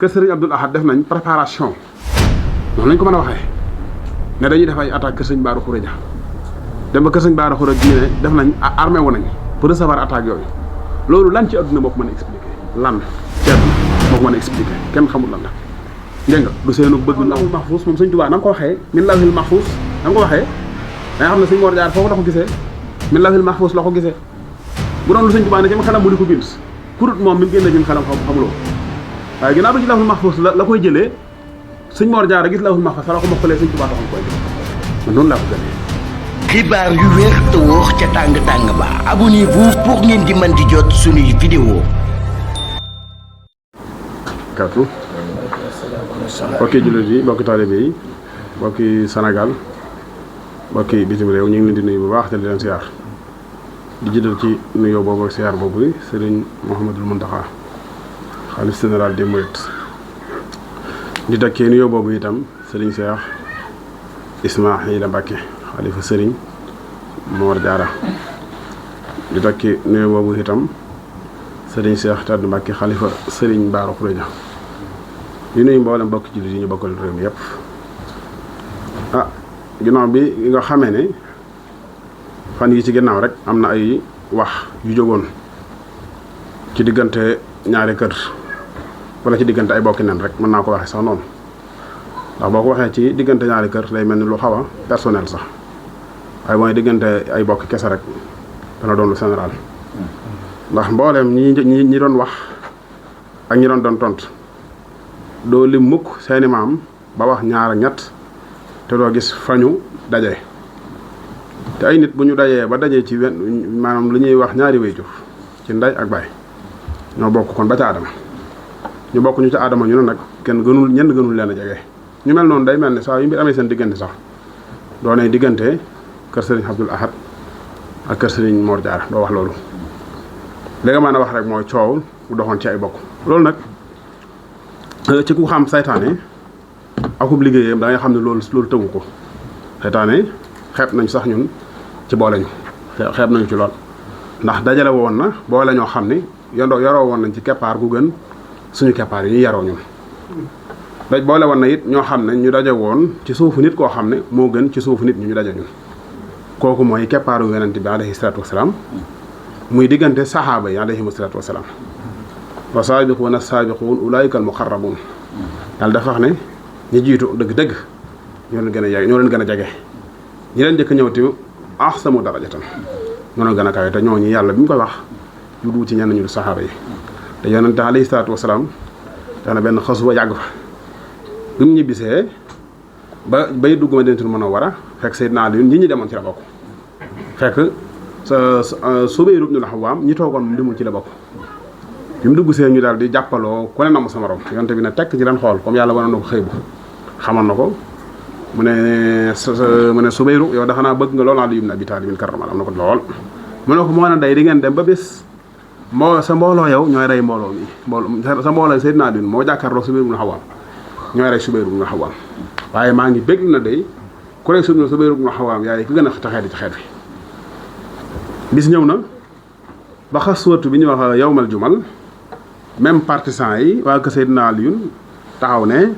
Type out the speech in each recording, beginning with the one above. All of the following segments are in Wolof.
kër Serigne Abdoul Ahad def nañ préparation noonu lañ ko mën a waxee ne dañuy def ay attaque kër Serigne Bara Khourédia dem ba kër Serigne Bara Khourédia ne def nañ armé wu nañ pour recevoir attaque yooyu loolu lan ci adduna moo ko mën a expliquer lan ceeb moo ko mën a expliquer kenn xamul lan la dégg nga du seenu bëgg lawhul mahfuus moom Sëñ Tuubaa na nga ko waxee min lawhil mahfuus na nga ko waxee da nga xam ne Sëñ Mor Jaar foofu la ko gisee min lawhil mahfuus la ko gisee bu doon lu Sëñ Tuubaa ne ci xelam mu di ko bind kurut moom mi génn ci xelam xamuloo waaye ginnaaw bi ci lawhul mahfuus la koy jëlee Sëñ Mor Jaar a gis lawhul mahfuus la ko mokkalee Sëñ Tuubaa taxoon koy man noonu laa ko gënee. xibaar yu wér te wóor ca tàng tàng ba abonnez-vous pour ngeen di mën di jot suñuy vidéo. kàttu mbokki jullit yi mbokki taalibe yi mbokki Sénégal mbokki bitim réew ñu ngi leen di nuyu bu baax te di leen siyaar di jëdal ci nuyoo boobu ak siyaar boobu Serigne Mouhamadul Mountakha xalif général des mourides di takkee nuyoo boobu itam Serigne Cheikh Ismaïla Mbacké xalifa Serigne Mor Diarra di takki nuyoo boobu itam Serigne Cheikh Tade Mbacké xalifa Serigne Bara Khourédia di nuyu mboolem mbokk jullit yi ñu bokkal réew mi yëpp ginnaaw bi nga xamee ne fan yi ci ginnaaw rek am na ay wax yu jógoon ci diggante ñaari kër wala ci diggante ay bokki nen rek mën naa ko waxee sax noonu ndax boo ko waxee ci diggante ñaari kër day mel ni lu xaw a personnel sax waaye mooy diggante ay bokki kese rek dana doon lu général ndax mboolem ñi doon wax ak ñi doon tontu doo lim mukk seeni maam ba wax ñaar ak ñett te doo gis fañu daje te ay nit bu ñu dajee ba dajee ci maanaam lu ñuy wax ñaari wéyjur ci ndey ak baay ñoo bokk kon ba ca Adama ñu bokk ñu ca Adama ñu ne nag ñenn gënul leen a jege ñu mel noonu day mel ne saa yu mbir amee seen diggante sax doonay diggante kër Serigne Abdoul Ahad ak kër Serigne Mor Diarra doo wax loolu li nga mën a wax rek mooy coow bu doxoon ci ay bokk loolu nag ci ku xam saytaane akub liggéeyam da nga xam ne loolu tëwu ko saytaane xeeb nañ sax ñun ci boole ñu xeeb nañu ci lool ndax dajale woon na boole ñoo xam ne yaroo woon nañ ci keppaar gu gën suñu keppaar yi ñu yaroo ñun boole woon na it ñoo xam ne ñu daje woon ci suufu nit koo xam ne moo gën ci suufu nit ñu daje ñun kooku mooy keppaaru yonent bi alayhi salaatu wasalaam muy diggante saxaaba yi alayhimu salaatu wasalaam wa saabiquuna saabiquun ulaayika al muqarrabuun daal dafa wax ne ñi jiitu dëgg-dëgg ñoo leen gën a jege ñi leen njëkk ñëw te ahsanu darajatan ñoo leen gën a kawe te ñooñu yàlla bi mu koy wax yu du ci ñenn ñu du saxaaba yi te yonente alayhi salaatu wasalaam tax na benn xasuwa yàgg fa bi mu ñibbisee bay dugg Madinatul Munawwara fekk Seydina Ali ñi demoon ci la bokk fekk Subayr ibn al-Awwam ñi toogoon moom demul ci la bokk bi mu dugg see ñu daal di jàppaloo ku ne namm sa morom yonte bi ne tekk ci leen xool comme yàlla wane na ko xëy bu xamoon na ko mu ne Subayru yow dafa naa bëgg nga lool Ali ibn Abi Talib karramallahu am na ko lool mu ne ko moo ne day di ngeen dem ba bés sa mbooloo yow ñooy rey mbooloo mi sa mbooloo Seydina Ali moo jàkkaarloo Subayr ibn al-Awwam ñooy rey Subayr ibn al-Awwam waaye maa ngi bégg na day ku rey Subayr ibn al-Awwam yaay ki gën a taxee di ci xeet fi bis ñëw na ba xaswatu bi ñuy wax yawmal jumal même partisan yi waa kër Seydina Aliyun taxaw ne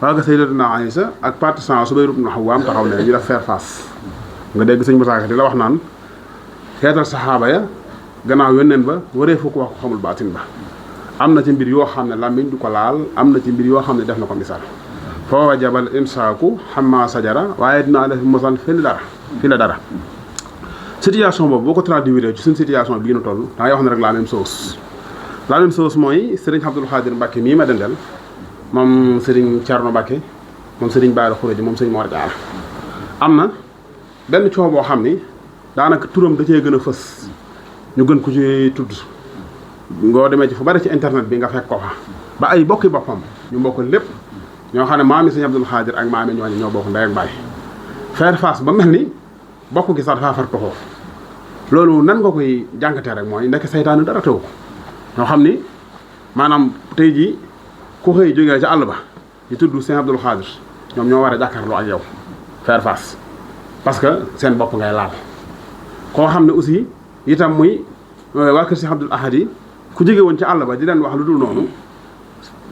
waa kër Sayyidatuna Aïsa ak partisan Subayr ibn al-Awwam taxaw ne ñu def faire face nga dégg sëñ Musaa Ka di la wax naan xeetal saxaaba ya gannaaw yónneen ba waree fu ko wax ko xamul baatin ba am na ci mbir yoo xam ne làmmiñ du ko laal am na ci mbir yoo xam ne def na ko misaal foo wajabal imsaaku xamma sajara waaye dinaa def mosal fi la dara situation boobu boo ko traduire ci suñ situation bii nu toll da ngay wax ne rek la même chose mooy Serigne Abdoul Khadir Mbacké mii ma dendel moom Serigne Thierno Mbacké moom Serigne Bara Khourédia moom Serigne Mor Diarra am na benn coow boo xam ni daanaka turam da cee gën a fës ñu gën ko ci tudd ngoo demee ci fu bari ci internet bi nga fekk ko fa ba ay bokki boppam ñu bokk lépp ñoo xam ne maami Serigne Abdoul Khadir ak maami ñooñu ñoo bokk ndey ak baay faire face ba mel ni bokk gi sax dafa far toxoo loolu nan nga koy jàngatee rek mooy ndekk saytaanu dara teew ko ñoo xam ni maanaam tey jii ku xëy jógee ca àll ba di tudd Serigne Abdoul Khadir ñoom ñoo war a jàkkaarloo ak yow faire face parce que seen bopp ngay laal koo xam ne aussi itam muy waa kër Serigne Abdoul Ahad yi ku jóge woon ca àll ba di leen wax lu dul noonu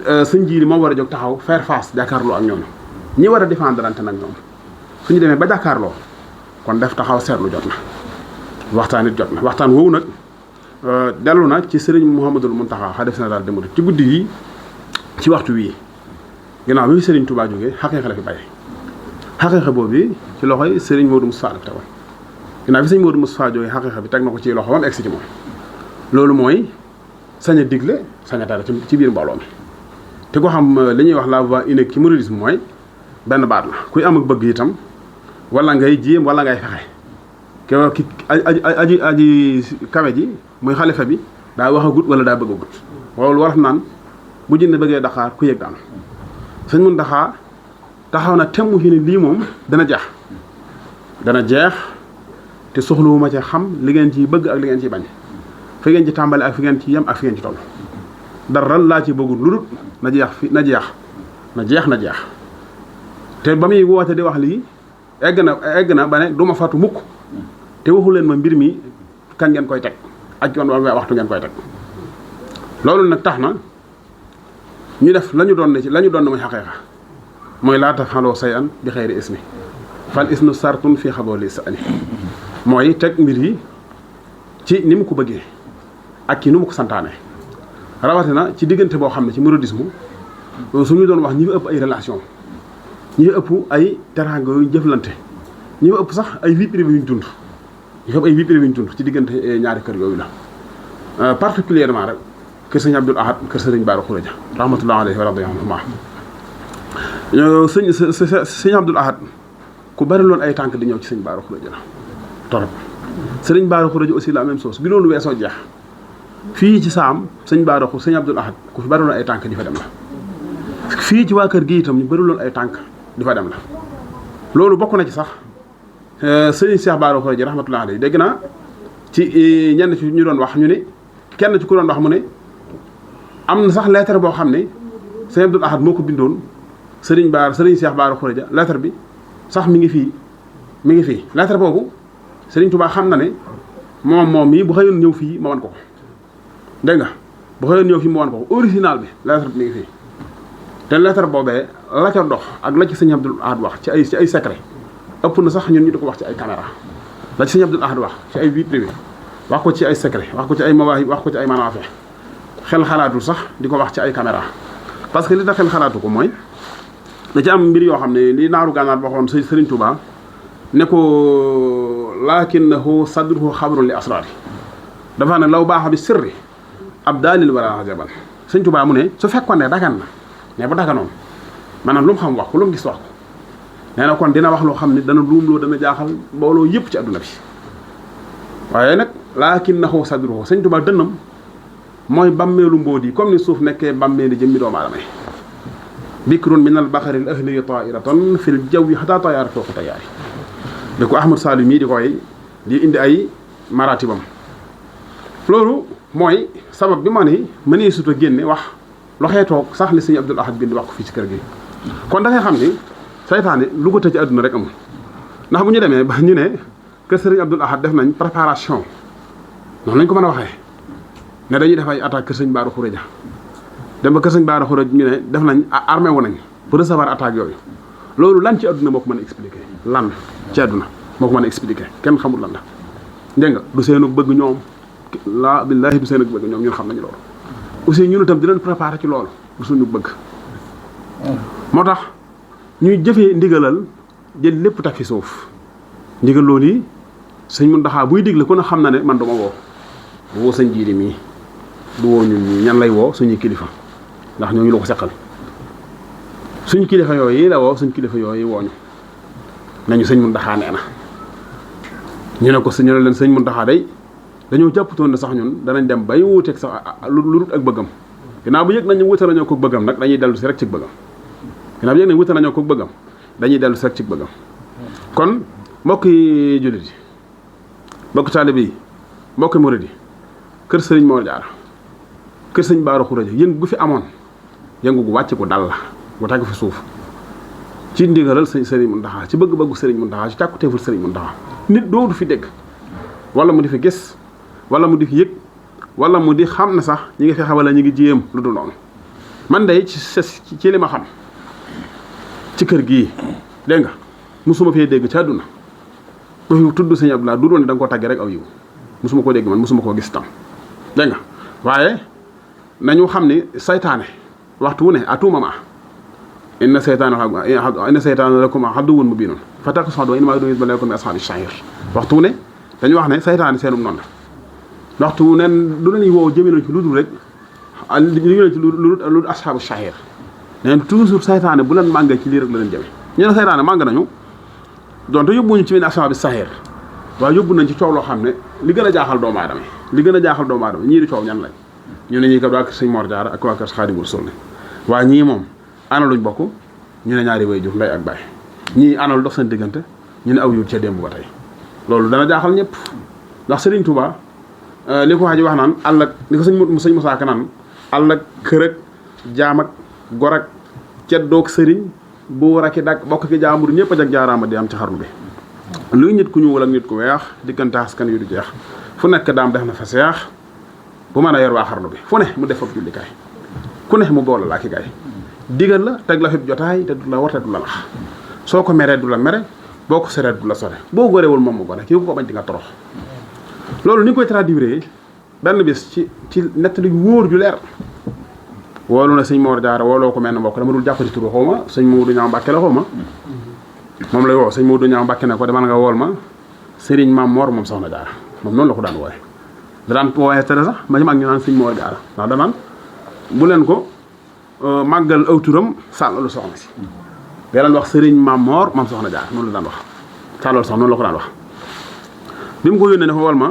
sëñ Jiili moom war a jóg taxaw faire face jàkkaarloo ak ñoom ñi war a défendre ante nag ñoom suñu demee ba jàkkaarloo kon def taxaw seetlu jot na waxtaan it jot na waxtaan woowu nag dellu na ci sëriñ Mouhamadul Mountakha xalifa général des mourides ci guddi yi ci waxtu wii ginnaaw bi sëriñ Touba jógee xaqiiqa la fi bàyyi xaqiiqa boobu ci loxoy sëriñ Modou Moustapha la fi tegoon ginnaaw bi sëriñ Modou Moustapha jógee xaqiiqa bi teg na ko ci loxo ba mu egsi ci moom loolu mooy sañ a digle sañ a tere ci biir mbooloo mi te ko xam li ñuy wax la voie unique ci mouridisme mooy benn baat la kuy am ak bëgg itam wala ngay jéem wala ngay fexe ki aji kawe ji muy xalifa bi daa wax a gut wala daa bëgg a gut loolu war naan bu jënd bëggee Dakar ku yëg daanu sëñ Mountakha taxaw na temm fi ne lii moom dana jeex te soxluwuma ci xam li ngeen ciy bëgg ak li ngeen ciy bañ fi ngeen ci tàmbali ak fi ngeen ci yem ak fi ngeen ci toll dara laa ci bëggul lu dul na jeex te ba muy woote di wax lii egg na ba ne du ma fatu mukk te waxu leen ma mbir mi kan ngeen koy teg ak yoon waxtu ngeen koy teg loolu nag tax na ñu def la ñu doon mooy xaqiiqa mooy laa tafaloo say an bi xayri ismi fal isnu sartun fii xabooli sa ani mooy teg mbir yi ci ni mu ko bëggee ak ci ni mu ko santaane rawatina ci diggante boo xam ne ci mouridisme suñu doon wax ñi fi ëpp ay relation ñi fi ëpp ay teraanga yu jëflante ñi fi ëpp sax ay vie privée yu ñu dund ñi fi ëpp ay vie privée yu ñu dund ci diggante ñaari kër yooyu la particulièrement rek kër sëñ Abdoul Ahad kër sëriñ Bara Khourédia rahmatullahi alayhi wa radiyallahu anhu sëñ Abdoul Ahad ku bari loon ay tànk di ñëw ci sëñ Bara Khourédia la torop sëriñ Bara Khourédia aussi la même chose bi loolu weesoo jeex fii ci saam sëñ Abdoul Ahad ku fi bari loon ay tànk di fa dem la fii ci waa kër gi itam ñu bari loon ay tànk di fa dem la loolu bokk na ci sax sëriñ Cheikh Bara Khourédia rahmatullahi alayhi dégg naa ci ñenn ci ñu doon wax ñu ne kenn ci ku doon wax mu ne am na sax lettre boo xam ne sëñ Abdoul Ahad moo ko bindoon sëriñ Cheikh Bara Khourédia lettre bi sax mi ngi fii lettre boobu sëriñ Touba xam na ne moom mii bu xëyoon ñëw fii ma wan ko dégg nga bu xëyoon ñëw fii ma wan ko original bi lettre bi mi ngi fii te lettre boobee la ca dox ak la ci sëñ Abdoul Ahad wax ci ay secret ëpp na sax ñun ñu di ko wax ci ay caméra la ci sëñ Abdoul Ahad wax ci ay vie privée wax ko ci ay secret wax ko ci ay mawaahib wax ko ci ay manaafi xel xalaatul sax di ko wax ci ay caméra parce que li tax xel xalaatu ko mooy da ci am mbir yoo xam ne li naaru gànnaar waxoon sëriñ Touba ne ko lakinnahu sadruhu xabrun li asraari dafa ne law baaxa bi sirri ab daalil wala ajaban sëriñ Touba mu ne su fekkoon ne dagan na mais ba daganoon maanaam lu mu xam wax ko lu mu gis wax ko nee na kon dina wax loo xam ne dana luumloo dana jaaxal mbooloo yëpp ci adduna bi waaye nag lakinnahu sadruhu sëriñ Touba dënnam mooy bàmmeelu mbóot yi comme ni suuf nekkee bàmmeeli jëmmi doomu aadama yi bikrun min al baxari al ahli tairatan fil jawwi xataa tayaar foofu tayaari da ko Ahmad Salim mii di indi ay maratibam loolu mooy sabab bi ma ne mënee suta génne wax loxeetoog sax li sëñ Abdoul Ahad bind wax ko fii ci kër gi kon da ngay xam ni saytaane lu ko tëj ci àdduna rek amul ndax bu ñu demee ba ñu ne kër sëriñ Abdoul Ahad def nañ préparation noonu lañ ko mën a waxee ne dañuy def ay attaque kër sëñ Bara Khourédia dem ba kër sëñ Bara Khourédia ñu ne def nañ armé wu nañ pour recevoir attaque yooyu loolu lan ci àdduna moo ko mën a expliquer lan ci àdduna moo ko mën a expliquer kenn xamul lan la dégg nga du seenu bëgg ñoom la billahi du seenu bëgg ñoom ñun xam nañu loolu aussi ñun itam di leen préparer ci loolu du suñu bëgg moo tax ñuy jëfee ndigalal jël lépp teg fi suuf ndigal loolu yi sëñ Mountakha buy digle ku ne xam na ne man duma woo sëñ Jiili mii du woo ñun ñii ñan lay woo suñuy kilifa ndax ñooñu la ko seqal suñu kilifa yooyu la woo suñu kilifa yooyu wooñu nañu sëñ Mountakha nee na ñu ne ko ñu ne leen sëñ Mountakha day dañoo jàppatoon ne sax ñun danañ dem bay wuuteeg sax lu rut ak bëggam ginnaaw bu yëg nañu wute nañoo ko bëggam nag dañuy dellu si rek ci bëggam ginnaaw bu yëg nañu wute nañoo ko bëggam dañuy dellu si rek ci bëggam kon mbokki jullit yi mbokki taalibe yi mbokki murid yi kër sëriñ Mor Diarra kër sëriñ Bara Khourédia yëngu gu fi amoon yëngu gu wàcc ko dal la gu tegu fi suuf ci ndigalal sëriñ Mountakha ci bëgg-bëggu sëriñ Mountakha ci càkkuteeful sëriñ Mountakha nit dootu fi dégg wala mu di fi gis wala mu di fi yëg wala mu di xam ne sax ñi ngi fexe wala ñi ngi jéem lu dul noonu man day ci li ma xam ci kër gii dégg nga musuma fee dégg ci àdduna ba fi tudd sëñ Abdoulaye du doon ne da nga koo tàggee rek aw yiw musuma koo dégg man musuma koo gis tam dégg nga waaye nañu xam ni saytaane waxtu wu ne à tout moment inna saytaana lakum aduwwun mubiinun fattakhidhuuhu innamaa yuriidu an yakuuna min ashaabi sha'iir waxtu wu ne dañu wax ne saytaane seenum noonu la waxtu wu ne du leen woo jëmee na ci lu dul rek li ñu ci lu ashaabu sha'iir neen toujours saytaane bu leen màngee ci lii rek la leen jëme ñu ne saytaane màng nañu donte yóbbuñu ci min ashaabi sha'iir waaye yóbbu nañ ci coow loo xam ne li gën a jaaxal doomu aadama ñii di coow ñan lañ ñu ne ñii kat waa kër sëñ Mor Jaara ak waa kër Xaadimu Rasuul ne waaye ñii moom ana luñ bokk ñu ne ñaari way jur ndey ak baay ñii ana lu dox seen diggante ñu ne aw yu ca démb ba tey loolu dana jaaxal ñëpp ndax Serigne Touba li ko wax ji wax naan àll ak li ko sëñ Musaa Ka naan àll ak kër ak jaam ak gor ak ceddoog sëriñ bu raki dak bokk ki jaambur ñëpp a jag jaaraama di am ci xarnu bi luy nit ku ñuul ak nit ku weex diggante askan yu du jeex fu nekk daam def na fa seex bu mën a yor waa xarnu bi fu ne mu def fab jullikaay ku ne mu boole laa ki gaay digal la teg la fi jotaay te du la war te du la nax soo ko meree du la mere boo ko seree du la sore boo gorewul moom mu gore kii ko bañ di nga torox loolu ni koy traduire benn bis ci nettali wóor ju leer woolu na sëñ Mor Jaara wooloo ko mel ne mbokk dama dul jàppati turu xaw ma sëñ Moodu Ñaaw Mbàkke la xaw ma moom lay woo sëñ Moodu Ñaaw Mbàkke ne ko demal nga wool ma Sëriñ Maam Mor moom soxna Jaara moom noonu la ko daan wooye daan wooye tere sax ma ci mag ñu naan sëñ Mor Jaara ndax danaan bu leen ko màggal aw turam sàllalu soxna si da daan wax Sëriñ Maam Mor moom soxna Jaara noonu la daan wax sàllalu soxna noonu la ko daan wax bi mu ko yónnee ne fa wool ma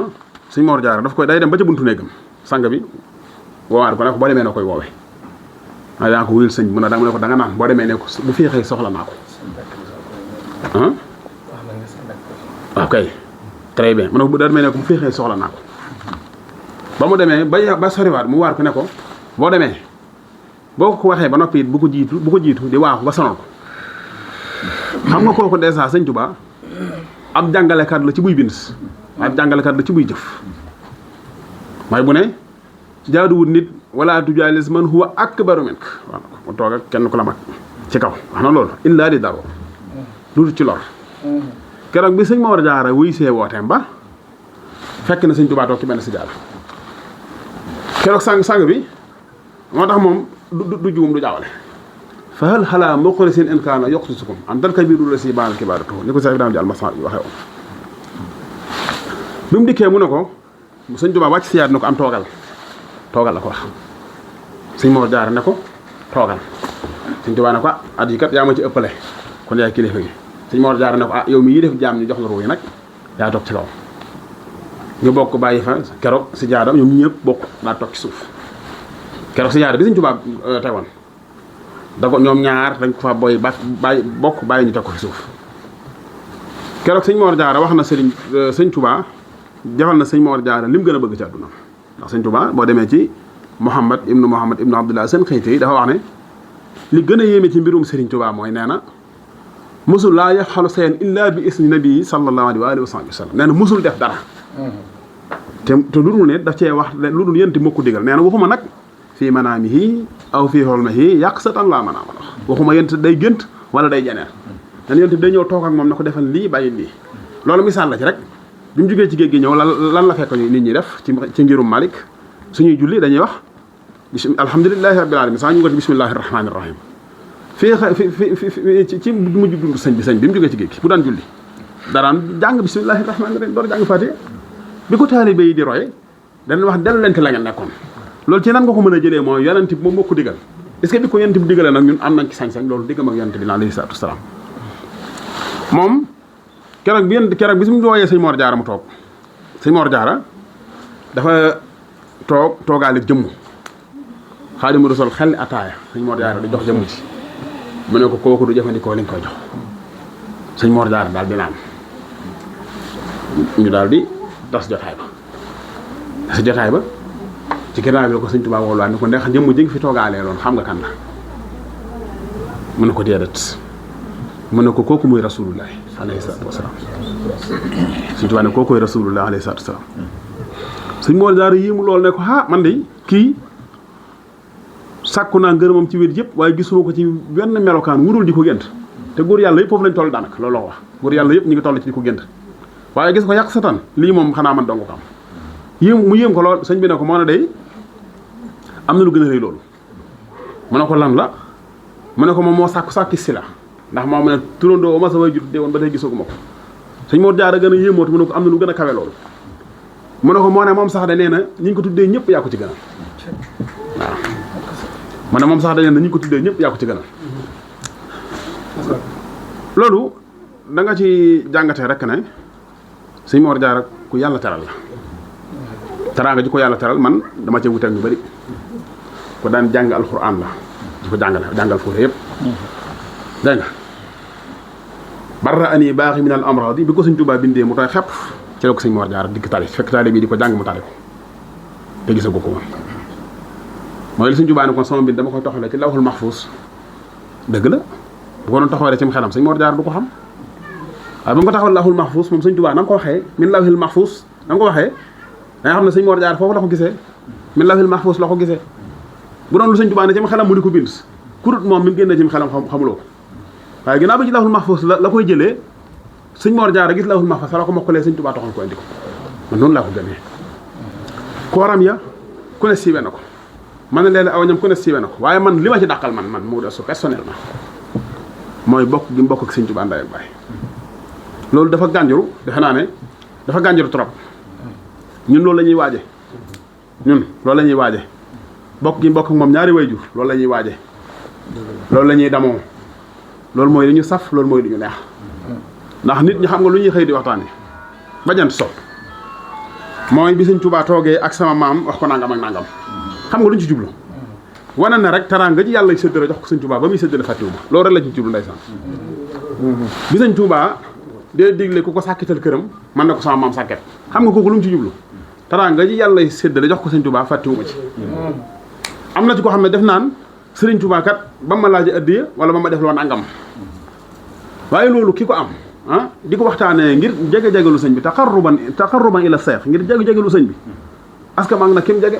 sëñ Mor Jaara daf koy day dem ba ca buntu néegam sang bi woowaat ko ne ko boo demee na koy woowee waaye daa ko wuyul sëñ mu ne da nga naan boo demee ne ko bu féexee soxla naa ko ok très bien mu ne bu demee ne ko bu féexee soxla naa ko ba mu demee ba soriwaat mu waar ko ne ko boo demee boo ko waxee ba noppi it bu ko jiitu di waaxu ba sonal ko xam nga kooku dèjà sëñ Tuubaa ab jàngalekat la ci buy bind ab jàngalekat la ci buy jëf mooy bu ne jaaduwut nit wala tujaalis man huwa akbaru mink waaw mu toog ak kenn ku la mag ci kaw wax na loolu illaa di daroo lu ci lor keroog bi sëñ Mor Jaara wuy see wooteem ba fekk na sëñ Tuubaa toog ci benn si jaara keroog sang bi moo tax moom du juum du jaawale fa hal xalaa moqori seen inkaana yokk si sukum am dal kabiru la si baal kibaaratu ni ko Seex Ibrahima Jàll Massa yi waxee woon bi mu dikkee mu ne ko sëñ Tuubaa wàcc siyaat ne ko am toogal la ko wax sëñ Mor Jaara ne ko toogal sëñ Tuubaa ne ko at yi kat yaa ma ci ëppale kon yaay kilifa gi sëñ Mor Jaara ne ko yow mi yi def jaam ñu jox la ruu yi nag yaa toog ci kaw ñu bokk bàyyi fa keroog si jaadam ñoom ñëpp bokk daa toog ci suuf keroog si jaada bi sëñ Tuubaa tegoon da ko ñoom ñaar dañ ko fa booy bàyyi ñu teg ko fi suuf keroog sëñ Mor Jaara wax na sëñ Tuubaa defal na sëñ Mor Jaara lim gën a bëgg ci àdduna ndax sëñ Tuubaa boo demee ci Muhammad ibnu Abdullah seen xëyte yi dafa wax ne li gën a yéeme ci mbirum Sëriñ Tuubaa mooy nee na musul laa yaxalu sayan illa bi isni nabii sallallahu alayhi wa sallam nee na musul def dara te lu dul ne daf cee wax lu dul yénti moo ko digal nee na waxuma nag fii manaamihi aw fii xolmihi yàq sa tan laa mën a wax waxuma yént day gént wala day janeer nen yént day ñëw toog ak moom na ko defal lii bàyyi lii loolu misaal la ci rek bi mu jógee ci géej gi ñëw lan la fekk nit ñi def ci ngirum Malik suñuy julli dañuy wax alhamdulilahi rabbil alamin sax ñu ngo ci bismillahi rahmani rahim fii ci mujj dund sëñ bi mu jógee ci géej gi bu daan julli daraan jàng bismillahi rahmani rahim door jàng Faatiha bi ko taalibe yi di roye dañ wax dellu leen ci la ngeen nekkoon loolu ci nan nga ko mën a jëlee mooy yonent bi moom moo ko digal est-ce que bi ko yonent bi digalee nag ñun am nañ ci sañ-sañ loolu diggam ak yonent bi alayhi salaatu wasalaam moom keroog bi su mu wooyee sëñ Mor Jaara mu toog sëñ Mor Jaara dafa toogaale jëmm Xaadimu Rasuul xel ataaya sëñ Mor Jaara di jox jëmm ci mu ne ko kooku du jëfandikoo li nga koy jox sëñ Mor Jaara daal di naan ñu daal di tas jotaay ba ci ginnaaw bi la ko sëñ Tuubaa wooluwaat ni ko ndax jëmm ji nga fi toogaalee loon xam nga kan la mu ne ko déedéet mu ne ko kooku muy rasulullahi alayhi salaatu wasalaam sëñ Tuubaa ne kooku muy rasulullahi alayhi salaatu wasalaam sëñ Mor Jaara yéemu loolu ne ko man de kii sàkku naa ngërëmam ci wét yëpp waaye gisuma ko ci benn melokaan wurul di ko gént te góor yàlla yëpp foofu lañ toll daanaka loolu la wax góor yàlla yëpp ñu ngi toll ci di ko gént waaye gis ko yàq sa tan lii moom xanaa man dong ko am mu yéem ko lool sëñ bi ne ko moo ne day am na lu gën a rëy loolu mu ne ko lan la mu ne ko moom moo sàkki si la ndax moo mu ne turandoo ma sa way jur dee woon ba tey gisaguma ko sëñ Mor Jaara gën a yéemooti mu ne ko am na lu gën a kawe loolu mu ne ko moo ne moom sax de nee na ñi ngi ko tuddee ñëpp yaa ko ci gënal waaw mu ne moom sax de nee na ñi ngi ko tuddee ñëpp yaa ko ci gënal loolu da nga ci jàngatee rek ne sëñ Mor Jaara ku yàlla teral la teraanga ji ko yàlla teral man dama cee wuteeg ñu bari ko daan jàng alxuraan la di ko jàngal fóote yëpp dégg nga barra ani baaxi min al amradi bi ko sëñ Tuubaa bindee mu tooy xepp ci la ko sëñ Mor Jaara digg tari fekk tari bi di ko jàng mu tari ko te gisagu ko woon mooy li sëñ Tuubaa ne kon sama mbind dama koy toxalee ci lawhul mahfuus dëgg la bu ko doon taxawalee ci xelam sëñ Mor Jaara du ko xam waaye ba mu ko taxawal lawhul mahfuus moom sëñ Tuubaa na nga ko waxee min lawhil mahfuus na nga ko waxee da nga xam ne sëñ Mor Jaara foofu la ko gisee min lawhil mahfuus la ko gisee bu doon lu sëñ Tuubaa ne ci xelam mu di ko bind kurut moom mi génnee ci xelam xamuloo ko waaye ginnaaw bi ci lawhul mahfuus la koy jëlee sëñ Mor Jaara gis lawhul mahfuus la ko mokkalee sëñ Tuubaa taxal ko indi ko man noonu laa ko gëmee kooram ya ku ne siiwee na ko man ne leen aw ñam ku ne siiwee na ko waaye man li ma ci dàqal man mu des personnellement mooy bokk gi mu bokk ak sëñ Tuubaa ndey ak baay loolu dafa gànjaru defe naa ne dafa gànjaru trop ñun loolu la ñuy waaje loolu la ñuy waaje bokk gi bokk ak moom ñaari wayjur loolu la ñuy waaje loolu la ñuy damoo loolu mooy li ñu saf loolu mooy li ñu neex ndax nit ñi xam nga lu ñuy xëy di waxtaane ba jant so mooy bi sëñ Tuubaa toogee ak sama maam wax ko nangam ak nangam xam nga lu ñu ci jublu wane na rek teraanga ji yàlla séddale jox ko sëñ Tuubaa ba muy séddale fàttiwu ma loolu rek la ci jublu ndeysaan bi sëñ Tuubaa dee digle ku ko sàkkital këram man na ko sama maam sàkket xam nga kooku lu mu ci jublu teraanga ji yàlla séddale jox ko sëñ Tuubaa fàttiwu ma ci am na ci ko xam ne def naan sëriñ Tuubaa kat ba ma laaji addiya wala ba ma def loo nangam waaye loolu ki ko am di ko waxtaanee ngir jege-jegelu sëñ bi taqarruban ila seex ngir jege-jegelu sëñ bi parce que maa ngi nag kim jege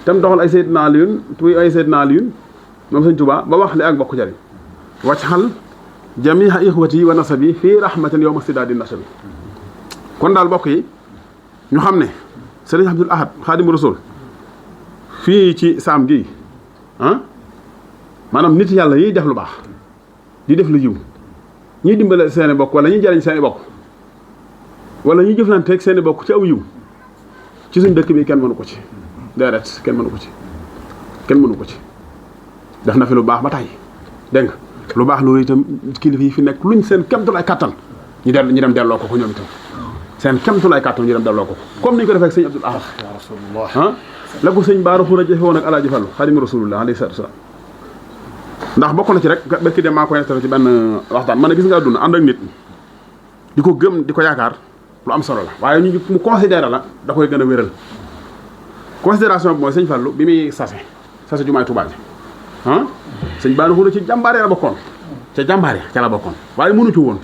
tam doxal ay Seydina Aliyun tuy ay Seydina Aliyun moom sëñ Tuubaa ba wax li ak bokk jariñ wacc xal jamiha ixwati wa nasabi fii rahmatin yawma stidaadi nasabi kon daal bokk yi ñu xam ne sëriñ Abdul Ahad Xaadimu Rasuul fii ci saam gi maanaam nit yàlla yiy def lu baax di def lu yiw ñuy dimbale seeni bokk wala ñuy jariñ seeni bokk wala ñuy jëflanteeg seeni bokk ci aw yiw ci suñ dëkk bi kenn mënu ko ci déedéet kenn mënu ko ci def na fi lu baax ba tey dégg nga lu baax loolu itam kilifa yi fi nekk luñ seen kemtulaay kàttan ñu dem delloo ko ñoom itam seen kemtulaay kàttan ñu dem delloo ko comme ni ñu ko defee ak sëñ Abdul Ahad ya rasulullah la ko sëñ Baara Xura jëfe woon ak Alaaji Fallu Xaadimu Rasulullah alayhi salaatu wa salaam ndax bokk na ci rek barki dem maa ko nettali ci benn waxtaan man ne gis nga àdduna ànd ak nit di ko gëm di ko yaakaar lu am solo la waaye ñu mu considéré la da koy gën a wéral considération bi mooy sëñ Fallu bi muy sase jumaay Tuubaa ji sëñ Baara Xura ci jàmbaare la bokkoon ca jàmbaare ca la bokkoon waaye mënu ci woon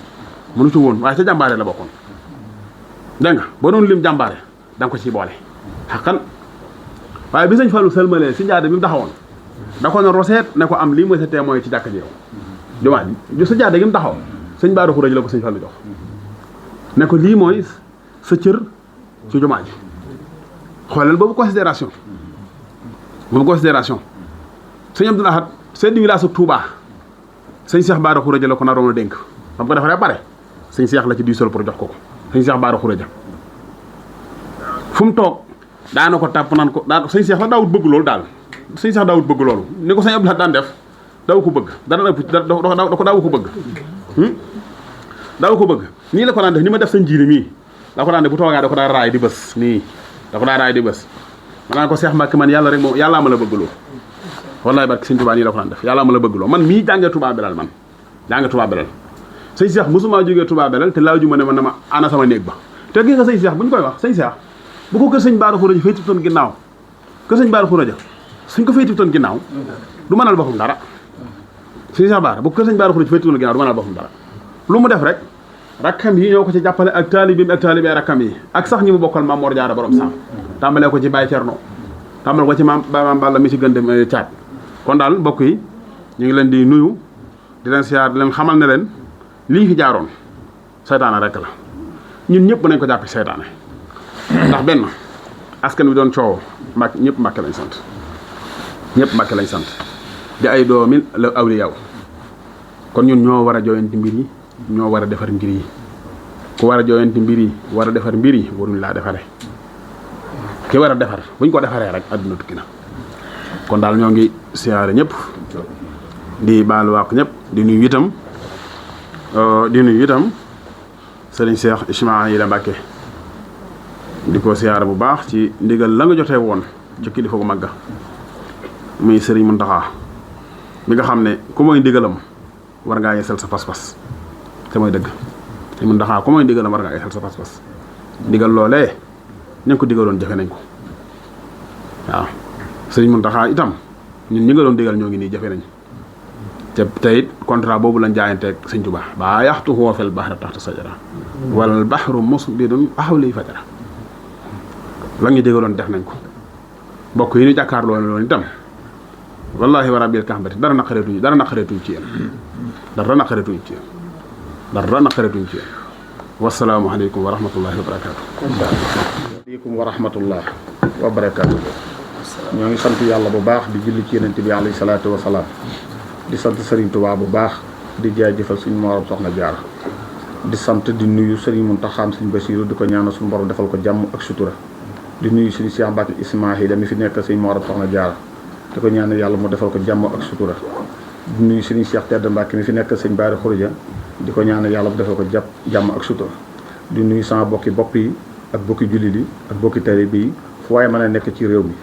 waaye ca jàmbaare la bokkoon dégg nga boo doon lim jàmbaare da nga ko ci boole xaqan waaye bi sëñ Fallu sëlmalee si njaade bi mu taxawoon da ko ne roseet ne ko am lii mooy sa témoin ci jàkka ji yow jumaa ji sa jaade gi mu taxaw sëñ Baara Xura ji la ko sëñ Fallu jox ne ko lii mooy sa cër ci jumaa ji xoolal boobu considération sëñ Abdul Ahad chef de village Touba sëñ Cheikh Baara Xura ji la ko naroon a dénk ba mu ko defaree pare sëñ Cheikh la ci diisal pour jox ko sëñ Cheikh Baara Xura ja fu mu toog daana ko tàpp naan ko daan sëñ Cheikh la daawut bëgg loolu daal sëñ Cheikh daawut bëgg loolu ni ko sëñ Abdul Ahad daan def daaw ko bëgg dara ëpp daaw ko bëgg daaw ko bëgg nii la ko daan def ni ma def sa njiiri mii da ko daan def bu toogaa da ko daan raay di bës nii da ko daan raay di bës ma naan ko Cheikh Mbacke man yàlla rek moom yàllaa ma la bëgg loo wallaay barke sëñ Tuubaa nii la ko daan def yàllaa ma la bëgg loo man mii jàngee Touba Belal man jàngee Touba Belal sëñ Cheikh mosuma jógee Touba Belal te laaju ma ne man na ma ana sama néeg ba te gis nga sëñ Cheikh bu ñu koy wax sëñ Cheikh bu ko kër sëñ Baara Xura ja fay tibtoon ginnaaw kër sëñ Baara Xura ja suñ ko fay tibtoon ginnaaw du mënal boppam dara sëñ Cheikh Baara bu ko kër sëñ Baara Xura ja fay tibtoon ginnaaw du mënal boppam dara lu mu def rek rakkam yi ñoo ko ci jàppale ak taalibeem ak taalibe rakkam yi ak sax ñi mu bokkal Maam Mor Jaara borom saam tàmbalee ko ci Baye Cerno tàmbale ko ci maam Balla mi ci gën dem caat kon daal mbokk yi ñu ngi leen di nuyu di leen siyaar di leen xamal ne leen lii fi jaaroon seytaane rek la ñun ñëpp nañ ko jàppe seytaane ndax benn askan wi doon coow ñëpp Mbàkke lañ sant ñëpp Mbàkke lañ sant di ay doomi la awliyaa kon ñun ñoo war a jooyanti mbir yi ñoo war a defar mbir yi ku war a jooyanti mbir yi war a defar mbir yi waruñ laa defare ki war a defar buñ ko defaree rek adduna tukki na kon daal ñoo ngi siyaare ñëpp di baalu waaq ñëpp di nuyu itam sëriñ Cheikh Ismaïla Mbacke di ko siyaare bu baax ci ndigal la nga jotee woon ci kilifa gu magga muy sëriñ Muntaxa mi nga xam ne ku mooy ndigalam war ngaa yeesal sa pas-pas te mooy dëgg sëriñ Muntaxa ku mooy ndigalam war ngaa yeesal sa pas-pas ndigal loolee ña ko digaloon jafe nañ ko waaw sëriñ Muntaxa itam ñun ñi nga doon digal ñoo ngi nii jafe nañ te it contrat boobu lañ jaayanteeg sëñ Tuubaa baa yaxtu huwa fil bahri taxta sajara wal bahru musbidun ahawli fajara la ñu digaloon def nañ ko mbokk yi ñu jàkkaarloo loolu itam wallahi wa rabbil kaabati dara naqareetuñ ci yéen wasalaamu aleykum wa rahmatullahi wa barakaatu. aleykum wa rahmatullah wa barakaatu. ñoo ngi sant yàlla bu baax di julli ci yonent bi alayhi salaatu wa salaam di sant Serigne Touba bu baax di jaajëfal suñu Moroom Soxna Jaara di sant di nuyu Serigne Mountakha Serigne Bassirou di ko ñaanal suñu borom defal ko jàmm ak sutura di nuyu Serigne Cheikh Mbacke Ismaïla mi fi nekk Serigne Moroom Soxna Jaara di ko ñaanal yàlla mu defal ko jàmm ak sutura di nuyu Serigne Cheikh Tedd Mbacke mi fi nekk Serigne Baari Khouroudia di ko ñaanal yàlla mu defal ko jàmm ak sutura di nuyu sama bokki bopp yi ak bokki jullit yi ak bokki taalibe yi fu waaye mën a nekk ci réew mi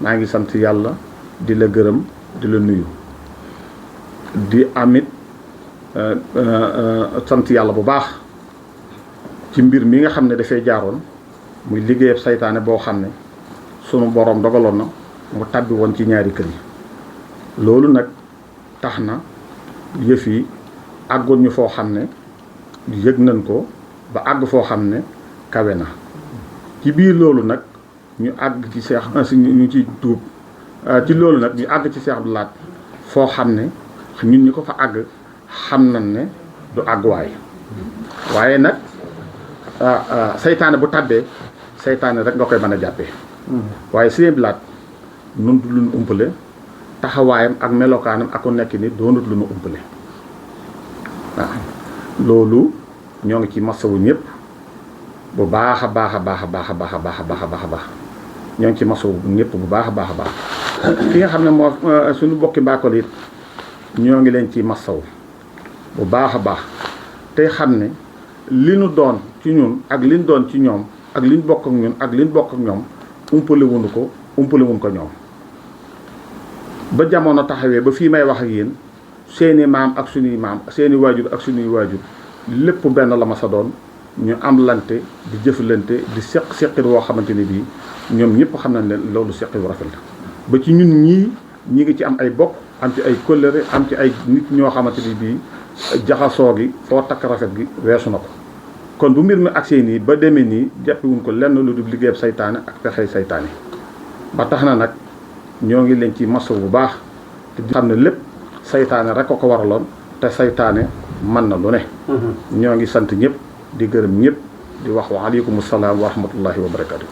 maa ngi sant yàlla di la gërëm di la nuyu di amit sant yàlla bu baax ci mbir mi nga xam ne dafay jaaroon muy liggéeyab saytaane boo xam ne sunu boroom dogaloon na mu tàbbi woon ci ñaari kër yi loolu nag tax na yëf yi àggoon ñu foo xam ne yëg nañ ko ba àgg foo xam ne kawe na ci biir loolu nag ñu àgg ci seex ñu ci tuub ci loolu nag ñu àgg ci Seex Abdou Lahad foo xam ne ñun ñu ko fa àgg xam nañ ne du àgguwaay waaye nag saytaane bu tàbbee saytaane rek nga koy mën a jàppee waaye Sëñ Abdou Lahad nun du lu nu umpale taxawaayam ak melokaanam ak ku nekk ni doonut lu nu umpale waaw loolu ñoo ngi ci masawu ñëpp bu baax a baax a baax a baax a baax a baax a baax a baax a baax ñoo ngi ci masawu ñëpp bu baax a baax a baax ki nga xam ne moo suñu bokki mbaakol it ñoo ngi leen ci masawu bu baax a baax tey xam ne li nu doon ci ñun ak li nu doon ci ñoom ak li ñu bokk ak ñun ak li ñu bokk ak ñoom umpale wuñu ko ñoom ba jamono taxawee ba fii may wax ak yéen seeni maam ak suñuy maam seeni waajur ak suñuy waajur lépp benn la ma sa doon ñu am lante di jëflante di seqin woo xamante ne bii ñoom ñëpp xam nañ ne loolu seqin wu rafet la ba ci ñun ñi ngi ci am ay bokk am ci ay kóllëre am ci ay nit ñoo xamante ni bii jaxasoo gi foo takk rafet gi weesu na ko kon bu mbir mi agsee nii ba demee nii jàppewuñ ko lenn lu dul liggéeyab saytaane ak pexey saytaane ba tax na nag ñoo ngi leen ci masaw bu baax te xam ne lépp saytaane rek ko waraloon te saytaane mën na lu ne ñoo ngi sant ñëpp di gërëm ñëpp di wax wa aleykum salaam wa rahmatullahi wa barakatu